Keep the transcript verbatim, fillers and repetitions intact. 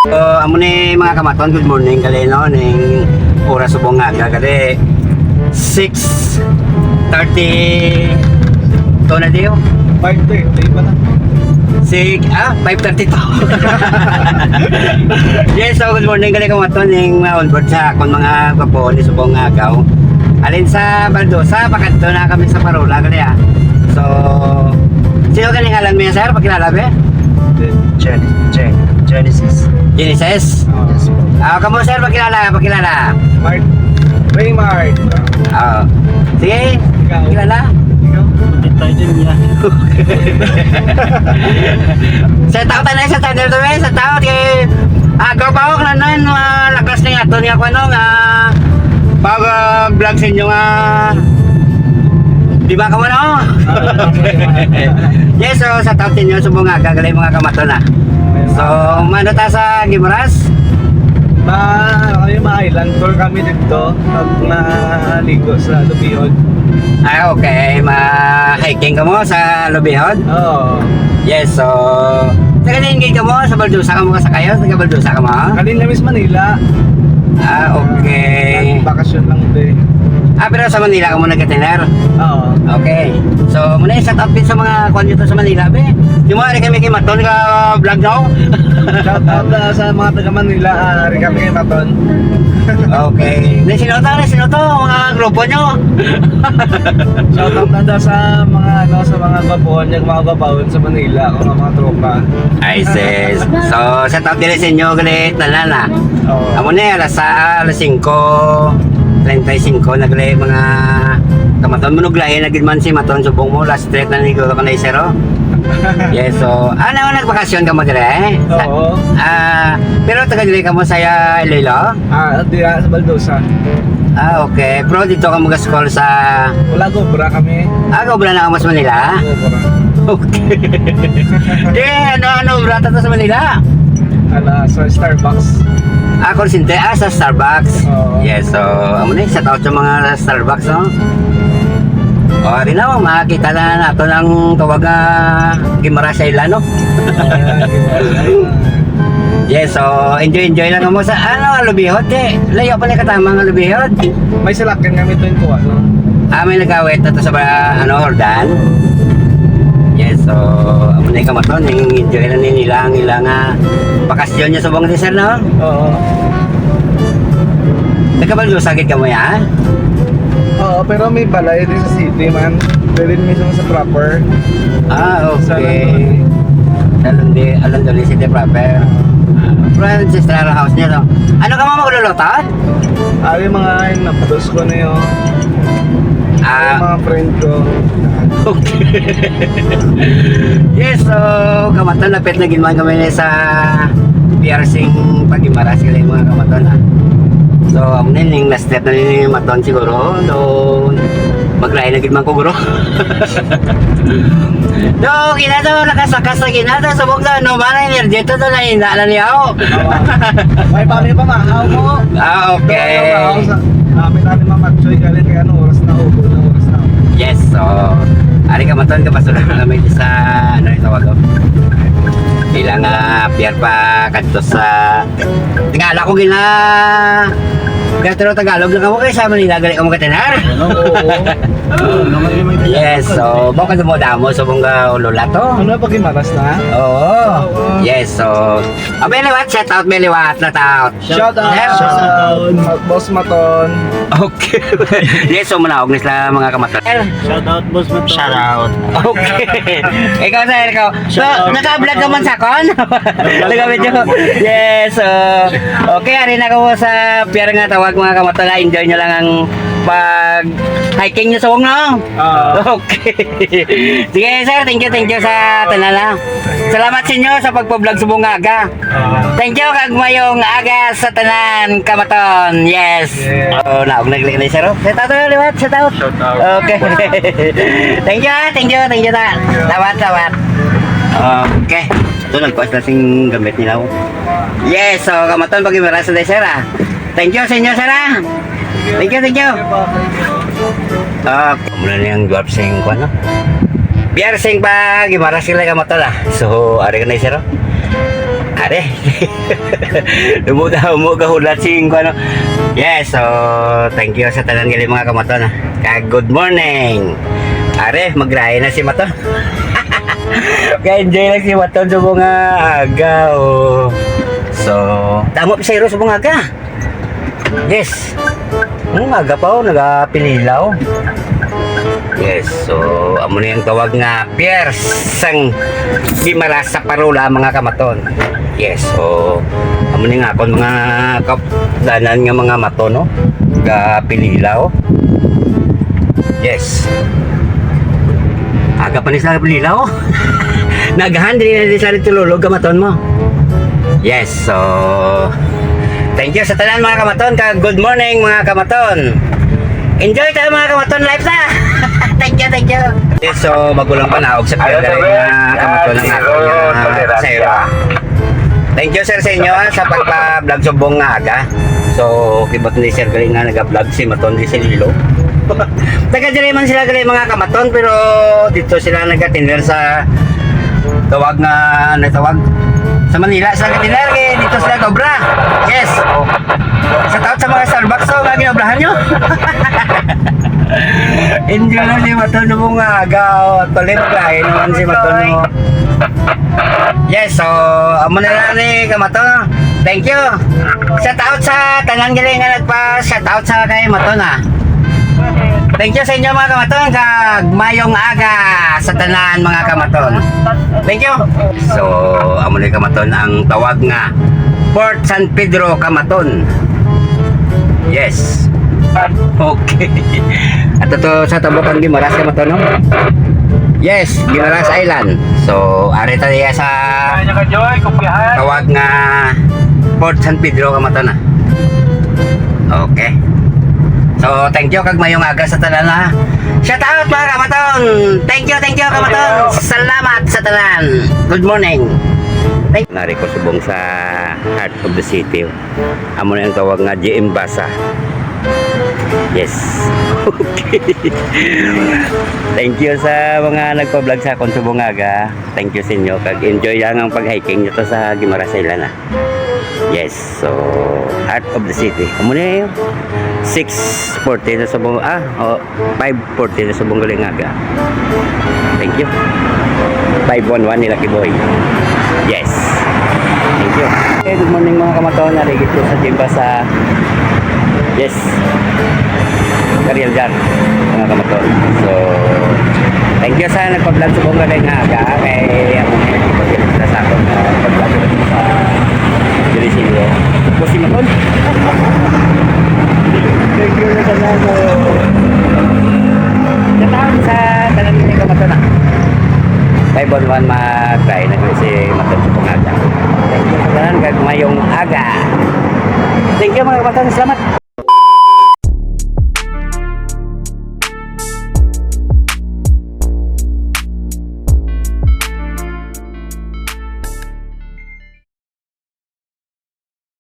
So, amo ni mga kamaton, good morning gali, no, ning oras subong nga aga gali, six thirty-two na diyo. Five thirty pa na. Sig, ah, five thirty-two. Yes, so good morning gali kamaton, ning mga onboard sa akon mga gwapo ni subong nga agaw. Alin sa Baldosa, pakadto na kami sa Parola gali, ah. So, sino gali ngalan mo yan, sir? Pakilala, be? Gen-, Gen-, Genesis. Genesis? Oo. Yes, po. Ah, kamo, sir, pakilala, pakilala. Mark. Raymart. Ah. Sige, Ikaw. Kilala. Ikaw? Kapit tayo dyan, ya. Sa tao tayo na sa channel to, eh. Sa tao, kay, ah, kapaw, na nun, ah, lakas na nga to, nga, ano, nga, pag, ah, vlog sa inyo, nga, di ba, kamo, no? Yes, so, sa tao sa inyo, subong nga, gagalay mga kamaton, ah. So, mano ta sa Guimaras? Ma, kami ma-island tour kami dito. Pag naligo sa Lubihon. Ah, okay. Ma-hiking ka mo sa Lubihon? Oo. Yes, so, taga diin ka mo? Sa Baldusa ka mo kasakay? Taga Baldusa ka mo? Galing kami sa Manila. Ah, okay. Bakasyon lang din. Ah, pero sa Manila ka mo nagkatiner? Oo. Okay. So, muna yung shout out din sa mga kwan dito sa Manila, be. Yung mga rin kami kay Maton ka vlog, no? Shout out na sa mga taga Manila, ah, rin kami kay Maton. Okay. Nasinuto, nasinuto, mga grupo nyo. Shout out na daw sa mga, ano, sa mga babuhan niya, mga babaon sa Manila, o mga, mga tropa. Ay, sis. So, shout out din sa inyo, galit na lang, ah. Oo. Amo na, alas, ah, alas singko treinta y cinco na gali mga kamaton mo, nuglayan na gid man si Maton subong mo, last trip na ni Guro Kanay, sir, oh. Yes, so, ano, nagbakasyon ka mo dire, eh? Sa, Oo. Ah, pero taga dire ka mo sa, ah, Iloilo? Ah, dira sa Baldosa. Ah, okay. Pero dito ka mag-school sa Wala, gobra kami. Ah, gobra na ka mo sa Manila? Gobra. Okay. Di, ano, ano, obra ta sa Manila? Ala, sa Starbucks. Ah, call center. Ah, sa Starbucks. Oo. Yes, so, amo na, shout out sa mga Starbucks, no? O, di na, makita na nato ng tawag nga Guimaras Island, no? Ayan, Guimaras Island. Yes, so, enjoy, enjoy lang mo sa, ano, Lubihod, eh. Layo pa ni katama nga Lubihod. May salakyan kami to yung kuha, no? Ah, may nagawit na to sa ba-, ano, Jordan? Yes, so, amo na yung kamaton, yung enjoy lang ni nila ang ilang, ah, bakasyon niya sa buong sir, no? Oo. Nagkabaldo, sakit ka mo, ya? Oo, pero may balay din sa city, man. Pwede mismo sa proper. Ah, Sa okay. London. Sa London, London City proper. Pero ancestral house niya, no? Ano ka mo magluluto? Ari mga napdos ko na yun. Ah. Yung mga friend ko. Okay. Yes, so, kamatan, lapit na gid man kami sa P R sing pag-Guimaras, kaya mga kamatan, ah. So, ang nining na-step na ni Maton siguro, so, maglain na gid man ko, guro. Do, ginato, nakasakas na ginato, subog na, no, man, energy to, to, na, na, na, niya, oh. May pami pa, mahaw mo. Ah, okay. Doon, mahaw sa, lapit na ni Mama Joy, galing kay ano, oras na, ubo na, oras na. Yes, so, ari ka, Maton, kapasunod na namin sa, ano, yung tawag ko. Bilang, ah, P R pa, kadto sa, tingala ko gina, Gatro Tagalog na kamo kay sa Manila, gali kamo katinar. Ano, oo. Yes, so, baka damo-damo sa mong, ah, ulula to. Ano, pag-Guimaras na? Oo. Oo. Yes, so, ah, be liwat, shout out, be liwat, na tao. Shout out. Yes. Shout out. Boss Maton. Okay. Yes, so, manaog na sila, mga kamatan. Shout out, Boss Maton. Shout out. Okay. Ikaw, sir, ikaw. So, shout out. Naka-vlog ka man sa kon? Naka-video. Yes, so, okay, ari na ko sa pier nga tawag, mga kamatan. Enjoy nyo lang ang pag-hiking nyo sa Wong, no? Ah. Okay. Sige, sir. Thank you, thank you sa tanan, ha. Salamat sa inyo sa pagpa-vlog sa bungaga. Ah. Thank you, kag mayong aga sa tanan, kamaton. Yes. Yes. Oh, naog na gali, sir, oh. Shout out, liwat, shout out. Shout out. Okay. Thank you, ha. Thank you, thank you, ta. Thank you. Salamat, salamat. Okay. Ito, nagkuha sila sing gamit nila, oh. Yes, so, kamaton, pag-Guimaras na, sir, ah. Thank you sa inyo, sir, ah. Thank you, thank you. Ah, muna na yung dwarf sing kuwan, no? P R sing pa, Guimaras sila ka motor, ah. So, ari ka na, sir, oh. Are. Lumuda mo gahulat sing ano. Yes, so thank you sa tanan gali mga kamaton, ah. Kag good morning. Are, maglain na si Maton. Ka-enjoy lang si Maton sa mga aga, oh. So, tamo pa sa iro sa mga aga. Yes. Ang aga pa, oh, nagapililaw. Yes, so amo na yung tawag nga pier sang Guimaras sa Parola, mga kamaton. Yes, so amo na yung akon mga kap-, danan nga mga maton, no? Gapililaw. Yes. Aga pa ni sila pililaw. Naghan, dili na di sila tululog, kamaton mo. Yes, so thank you sa tanan, mga kamaton, kag good morning, mga kamaton. Enjoy tayo, mga kamaton, life na. Thank you, thank you. Yes, so bago lang panaog sa pagdala, mga kamaton, ang ako nga sa ira. Thank you, sir, sa inyo, ha, sa pagpa-vlog subong nga aga. So, kibot ni sir gali nga naga-vlog si Maton Isililo. Taga diri man sila gali, mga kamaton, pero dito sila nagatiner sa tawag nga, ano tawag? Sa Manila sila gatiner, kay dito sila gaobra. Yes. Shout out sa mga Starbucks, oh, nga ginaobrahan nyo. Enjoy lang si Maton mo nga aga, oh. Tuloy, maglain naman si Maton mo. Yes, so, amo na lang ni kamaton, no? Thank you. Shout out sa tanan gali nga nagpa-shout out sa kay Maton, ah. Thank you sa inyo, mga kamaton, kag mayong aga sa tanan, mga kamaton. Thank you. So, amo ni kamaton ang tawag nga Port San Pedro, kamaton. Yes. Okay. Ato to sa tabok ang Guimaras, kamaton, no? Yes, Guimaras Island. So, ari ta diya sa tawag nga Port San Pedro, kamaton, ah. Okay. So, thank you kag mayong aga sa tanan, ha. Shout out, mga kamaton. Thank you, thank you, kamaton. Salamat sa tanan. Good morning. Thank Nari ko subong sa heart of the city. Amo na ang tawag nga G M Basa. Yes. Okay. Thank you sa mga nagpa-vlog sa akon subong aga. Thank you sa inyo. Kag enjoy lang ang pag-hiking dito sa Guimaras Island, ah. Yes. So, heart of the city. Amo na yun. Six forty na subong, ah, oh, five forty na subong gali nga aga. Thank you. Five one one ni Lucky Boy. Yes. Thank you. Okay, good morning, mga kamaton. Narigit ko sa Jimba sa, yes, Carillar, mga kamaton. So, thank you sa nagpa-vlog subong gali nga aga. Kay ang mga nagpa-vlog sa akon, uh, pag-vlog sa Delisinyo. Boss Maton. Thank you na sa nano. Kataon sa tanan ni kamaton, ah. Five one one, mag-try na ko si Maton sa pangaga. Thank you sa tanan, kag mayong aga. Thank you, mga kamaton. Salamat.